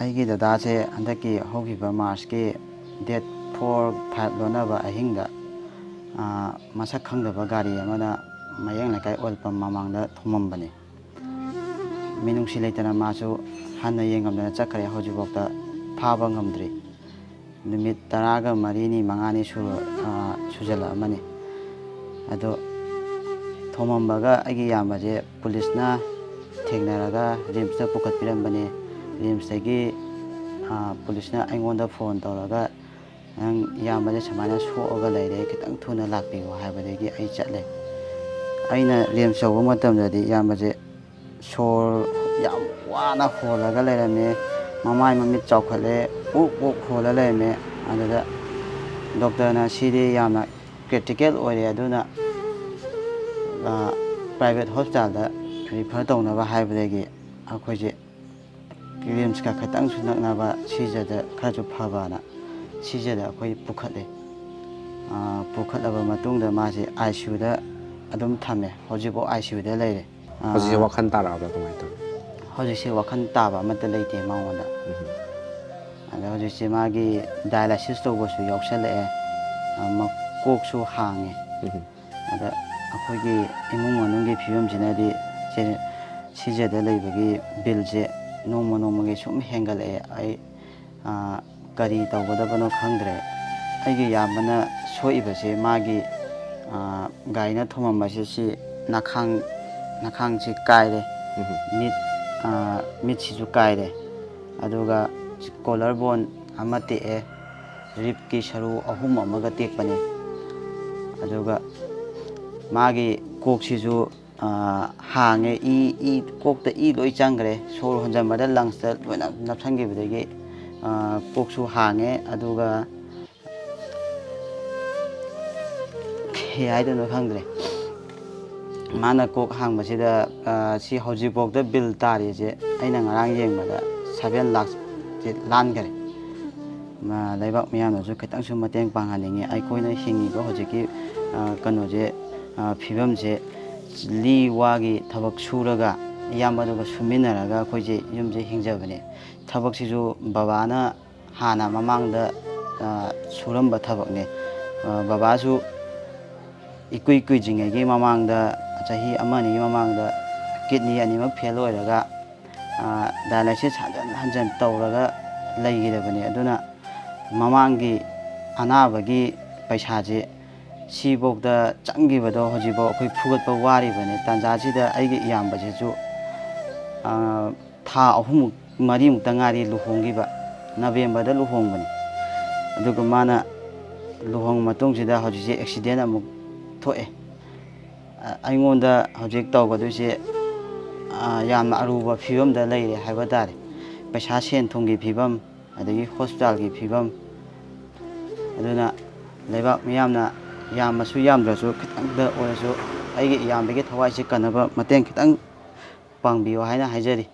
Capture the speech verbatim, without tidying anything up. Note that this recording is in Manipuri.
ꯑꯩꯒꯤ ꯗꯗꯥꯁꯦ ꯍꯟꯗꯛꯀꯤ ꯍꯧꯈꯤꯕ ꯃꯥꯔꯆꯀꯤ ꯗꯦꯠ ꯐꯣꯔ ꯐꯥꯏꯚ ꯂꯣꯟꯅꯕ ꯑꯍꯤꯡꯗ, ꯑꯥ, ꯃꯁꯛ ꯈꯪꯗꯕ ꯒꯥꯔꯤ ꯑꯃꯅ ꯃꯌꯥꯡ ꯂꯩꯀꯥꯏ ꯑꯣꯏꯜ ꯄꯝ ꯃꯃꯥꯡꯗ ꯊꯣꯝꯃꯝꯕꯅꯤ꯫ ꯃꯤꯅꯨꯡꯁꯤ ꯂꯩꯇꯅ ꯃꯥꯁꯨ ꯍꯟꯅ ꯌꯦꯡꯉꯝꯗꯅ ꯆꯠꯈ꯭ꯔꯦ꯫ ꯍꯧꯖꯤꯛꯐꯥꯎꯗ ꯐꯥꯕ ꯉꯝꯗ꯭ꯔꯤ꯫ ꯅꯨꯃꯤꯠ ꯇꯔꯥꯒ ꯃꯔꯤꯅꯤ, ꯃꯉꯥꯅꯤ ꯁꯨꯔ-, ꯑꯥ, ꯁꯨꯖꯜꯂꯛꯑꯃꯅꯤ꯫ ꯑꯗꯣ ꯊꯣꯝꯃꯝꯕꯒ ꯑꯩꯒꯤ ꯏꯌꯥꯝꯕꯁꯦ ꯄꯨꯂꯤꯁꯅ ꯊꯦꯡꯅꯔꯒ ꯔꯤꯝꯁꯇ ꯄꯨꯈꯠꯄꯤꯔꯝꯕꯅꯦ꯫ ꯔꯤꯝꯁꯇꯒꯤ, ꯑꯥ, ꯄꯨꯂꯤꯁꯅ ꯑꯩꯉꯣꯟꯗ ꯐꯣꯟ ꯇꯧꯔꯒ, "ꯅꯪ ꯏꯌꯥꯝꯕꯁꯦ ꯁꯨꯃꯥꯏꯅ ꯁꯣꯛꯑꯒ ꯂꯩꯔꯦ, ꯈꯤꯇꯪ ꯊꯨꯅ ꯂꯥꯛꯄꯤꯌꯨ" ꯍꯥꯏꯕꯗꯒꯤ ꯑꯩ ꯆꯠꯂꯦ꯫ ꯑꯩꯅ ꯔꯤꯝꯁ ꯌꯧꯕ ꯃꯇꯝꯗꯗꯤ ꯏꯌꯥꯝꯕꯁꯦ ꯁꯣꯔ ꯌꯥꯝ ꯋꯥꯅ ꯍꯣꯜꯂꯒ ꯂꯩꯔꯝꯃꯦ꯫ ꯃꯃꯥꯏ ꯃꯃꯤꯠ ꯆꯥꯎꯈꯠꯂꯦ, ꯎꯛ ꯎꯛ ꯍꯣꯜꯂ ꯂꯩꯔꯝꯃꯦ꯫ ꯑꯗꯨꯗ ꯗꯣꯛꯇꯔꯅ "ꯁꯤꯗꯤ ꯌꯥꯝꯅ ꯀ꯭ꯔꯤꯇꯤꯀꯦꯜ ꯑꯣꯏꯔꯦ, ꯑꯗꯨꯅ, ꯑ, ꯄ꯭ꯔꯥꯏꯚꯦꯠ ꯍꯣꯁꯄꯤꯇꯥꯜꯗ ꯔꯤꯐꯔ ꯇꯧꯅꯕ" ꯍꯥꯏꯕꯗꯒꯤ ꯑꯩꯈꯣꯏꯁꯦ ꯔꯤꯝꯁꯀ ꯈꯤꯇꯪꯁꯨ ꯅꯛꯅꯕ ꯁꯤꯖꯗ ꯈꯔꯁꯨ ꯐꯕꯅ ꯁꯤꯖꯗ ꯑꯩꯈꯣꯏ ꯄꯨꯈꯠꯂꯦ꯫ ꯑ, ꯄꯨꯈꯠꯂꯕ ꯃꯇꯨꯡꯗ ꯃꯥꯁꯦ ꯑꯥꯏ ꯁꯤ ꯌꯨꯗ ꯑꯗꯨꯝ ꯊꯝꯃꯦ꯫ ꯍꯧꯖꯤꯛꯐꯥꯎ ꯑꯥꯏ ꯁꯤ ꯌꯨꯗ ꯂꯩꯔꯦ꯫ ꯑ, ꯍꯧꯖꯤꯛꯁꯦ ꯋꯥꯈꯜ ꯇꯥꯔꯛꯑꯕ꯭ꯔꯥ ꯀꯃꯥꯏꯅ ꯇꯧꯔꯤ? ꯍꯧꯖꯤꯛꯁꯦ ꯋꯥꯈꯜ ꯇꯥꯕ ꯑꯃꯠꯇ ꯂꯩꯇꯦ ꯃꯉꯣꯟꯗ꯫ ꯎꯝ꯫ ꯑꯗ ꯍꯧꯖꯤꯛꯁꯦ ꯃꯥꯒꯤ ꯗꯥꯏꯂꯥꯏꯁꯤꯁ ꯇꯧꯕꯁꯨ ꯌꯥꯎꯁꯜꯂꯛꯑꯦ꯫ ꯑ, ꯃꯀꯣꯛꯁꯨ ꯍꯥꯡꯉꯦ꯫ ꯎꯝ꯫ ꯑꯗ ꯑꯩꯈꯣꯏꯒꯤ ꯏꯃꯨꯡ ꯃꯅꯨꯡꯒꯤ ꯐꯤꯕꯝꯁꯤꯅꯗꯤ ꯁꯦ-, ꯁꯤꯖꯗ ꯂꯩꯕꯒꯤ ꯕꯤꯜꯁꯦ ꯅꯣꯡꯃ ꯅꯣꯡꯃꯒꯤ ꯁꯨꯝ ꯍꯦꯟꯒꯠꯂꯛꯑꯦ꯫ ꯑꯩ, ꯑ, ꯀꯔꯤ ꯇꯧꯒꯗꯕꯅꯣ ꯈꯪꯗ꯭ꯔꯦ꯫ ꯑꯩꯒꯤ ꯏꯌꯥꯝꯕꯅ ꯁꯣꯛꯏꯕꯁꯦ ꯃꯥꯒꯤ, ꯑ, ꯒꯥꯔꯤꯅ ꯊꯣꯝꯃꯝꯕꯁꯦ ꯁꯤ ꯅꯈꯥꯡ, ꯅꯈꯥꯡꯁꯤ ꯀꯥꯏꯔꯦ꯫ ꯎꯝ꯫ ꯃꯤꯠ, ꯑ, ꯃꯤꯠꯁꯤꯁꯨ ꯀꯥꯏꯔꯦ꯫ ꯑꯗꯨꯒ ꯀꯣꯂꯔ ꯕꯣꯟ ꯑꯃ ꯇꯦꯛꯑꯦ꯫ ꯔꯤꯞꯀꯤ ꯁꯔꯨ ꯑꯍꯨꯝ ꯑꯃꯒ ꯇꯦꯛꯄꯅꯦ꯫ ꯑꯗꯨꯒ ꯃꯥꯒꯤ ꯀꯣꯛꯁꯤꯁꯨ, ꯑ, ꯍꯥꯡꯉꯦ꯫ ꯏ, ꯏ, ꯀꯣꯛꯇ ꯏ ꯂꯣꯏ ꯆꯪꯈ꯭ꯔꯦ꯫ ꯁꯣꯔ ꯍꯣꯟꯖꯟꯕꯗ ꯂꯪꯁꯇ ꯂꯣꯏꯅ ꯅꯞꯁꯟꯈꯤꯕꯗꯒꯤ, ꯑ, ꯀꯣꯛꯁꯨ ꯍꯥꯡꯉꯦ꯫ ꯑꯗꯨꯒ ꯀꯩ ꯍꯥꯏꯗꯣꯏꯅꯣ ꯈꯪꯗ꯭ꯔꯦ꯫ ꯃꯥꯅ ꯀꯣꯛ ꯍꯥꯡꯕꯁꯤꯗ, ꯑ, ꯁꯤ ꯍꯧꯖꯤꯛꯐꯥꯎꯗ ꯕꯤꯜ ꯇꯥꯔꯤꯁꯦ ꯑꯩꯅ ꯉꯔꯥꯡ ꯌꯦꯡꯕꯗ ꯁꯚꯦꯟ ꯂꯥꯛꯁ ꯂꯥꯟꯈꯔꯦ꯫ ꯃ-, ꯂꯩꯕꯥꯛ ꯃꯤꯌꯥꯝꯅꯁꯨ ꯈꯤꯇꯪꯁꯨ ꯃꯇꯦꯡ ꯄꯥꯡꯍꯟꯅꯤꯡꯉꯤ꯫ ꯑꯩꯈꯣꯏꯅ ꯍꯤꯡꯉꯤꯕ ꯍꯧꯖꯤꯛꯀꯤ, ꯑ, ꯀꯩꯅꯣꯁꯦ, ꯑ, ꯐꯤꯕꯝꯁꯦ ꯂꯤ ꯋꯥꯒꯤ ꯊꯕꯛ ꯁꯨꯔꯒ ꯏꯌꯥꯝꯕꯗꯨꯒ ꯁꯨꯃꯤꯟꯅꯔꯒ ꯑꯩꯈꯣꯏꯁꯦ ꯌꯨꯝꯁꯦ ꯍꯤꯡꯖꯕꯅꯦ꯫ ꯊꯕꯛꯁꯤꯁꯨ ꯕꯕꯥꯅ ꯍꯥꯟꯅ ꯃꯃꯥꯡꯗ, ꯑ, ꯁꯨꯔꯝꯕ ꯊꯕꯛꯅꯦ꯫ ꯑ, ꯕꯕꯥꯁꯨ ꯏꯀꯨꯏ ꯀꯨꯏꯗ꯭ꯔꯤꯉꯩꯒꯤ ꯃꯃꯥꯡꯗ, ꯆꯍꯤ ꯑꯃ ꯑꯅꯤꯒꯤ ꯃꯃꯥꯡꯗ ꯀꯤꯠꯅꯤ ꯑꯅꯤꯃꯛ ꯐꯦꯜ ꯑꯣꯏꯔꯒ, ꯑ, ꯗꯥꯏꯂꯥꯏꯁꯤꯁ ꯍꯟꯖꯟ ꯍꯟꯖꯟ ꯇꯧꯔꯒ ꯂꯩꯈꯤꯗꯕꯅꯦ꯫ ꯑꯗꯨꯅ ꯃꯃꯥꯡꯒꯤ ꯑꯅꯥꯕꯒꯤ ꯄꯩꯁꯥꯁꯦ ꯁꯤꯐꯧꯗ ꯆꯪꯈꯤꯕꯗꯣ ꯍꯧꯖꯤꯛꯐꯥꯎ ꯑꯩꯈꯣꯏ ꯐꯨꯒꯠꯄ ꯋꯥꯔꯤꯕꯅꯦ꯫ ꯇꯥꯟꯖꯥꯁꯤꯗ ꯑꯩꯒꯤ ꯏꯌꯥꯝꯕꯁꯤꯁꯨ, ꯑ, ꯊꯥ ꯑꯍꯨꯝꯃꯨꯛ, ꯃꯔꯤꯃꯨꯛꯇ ꯉꯥꯏꯔꯤ ꯂꯨꯍꯣꯡꯈꯤꯕ, ꯅꯕꯦꯝꯕꯔꯗ ꯂꯨꯍꯣꯡꯕꯅꯤ꯫ ꯑꯗꯨꯒ ꯃꯥꯅ ꯂꯨꯍꯣꯡꯕ ꯃꯇꯨꯡꯁꯤꯗ ꯍꯧꯖꯤꯛꯁꯦ ꯑꯦꯛꯁꯤꯗꯦꯟ ꯑꯃꯨꯛ ꯊꯣꯛꯑꯦ꯫ ꯑ-, ꯑꯩꯉꯣꯟꯗ ꯍꯧꯖꯤꯛ ꯇꯧꯒꯗꯣꯏꯁꯦ, ꯑ, ꯌꯥꯝꯅ ꯑꯔꯨꯕ ꯐꯤꯕꯝꯗ ꯂꯩꯔꯦ ꯍꯥꯏꯕ ꯇꯥꯔꯦ꯫ ꯄꯩꯁꯥ ꯁꯦꯟ ꯊꯨꯝꯒꯤ ꯐꯤꯕꯝ, ꯑꯗꯒꯤ ꯍꯣꯁꯄꯤꯇꯥꯜꯒꯤ ꯐꯤꯕꯝ꯫ ꯑꯗꯨꯅ ꯂꯩꯕꯥꯛ ꯃꯤꯌꯥꯝꯅ ꯌꯥꯝꯃꯁꯨ ꯌꯥꯝꯗ꯭ꯔꯁꯨ ꯈꯤꯇꯪꯗ ꯑꯣꯏꯔꯁꯨ ꯑꯩꯒꯤ ꯏꯌꯥꯝꯕꯒꯤ ꯊꯋꯥꯏꯁꯦ ꯀꯟꯅꯕ ꯃꯇꯦꯡ ꯈꯤꯇꯪ ꯄꯥꯡꯕꯤꯌꯨ ꯍꯥꯏꯅ ꯍꯥꯏꯖꯔꯤ꯫